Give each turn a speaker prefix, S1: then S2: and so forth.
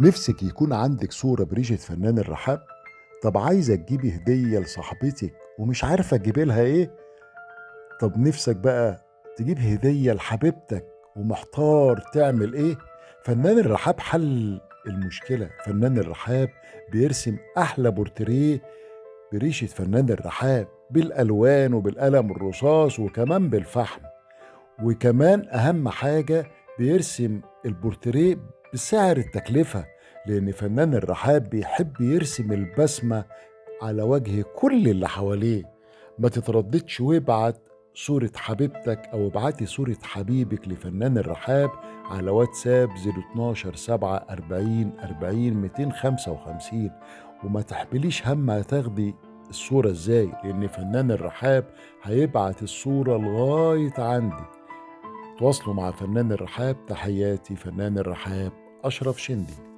S1: نفسك يكون عندك صورة بريشة فنان الرحاب؟ طب عايزة تجيبي هدية لصاحبتك ومش عارفة تجيبي لها ايه؟ طب نفسك بقى تجيب هدية لحبيبتك ومحتار تعمل ايه؟ فنان الرحاب حل المشكلة. فنان الرحاب بيرسم أحلى بورتريه بريشة فنان الرحاب، بالألوان وبالقلم الرصاص وكمان بالفحم، وكمان أهم حاجة بيرسم البورتريه بسعر التكلفة، لأن فنان الرحاب بيحب يرسم البسمة على وجه كل اللي حواليه. ما تترددش وابعت صورة حبيبتك أو ابعتي صورة حبيبك لفنان الرحاب على واتساب 012 7 40 40 255، وما تحمليش هم هتاخدي الصورة ازاي، لأن فنان الرحاب هيبعت الصورة لغاية عندك. تواصلوا مع فنان الرحاب. تحياتي فنان الرحاب أشرف شندي.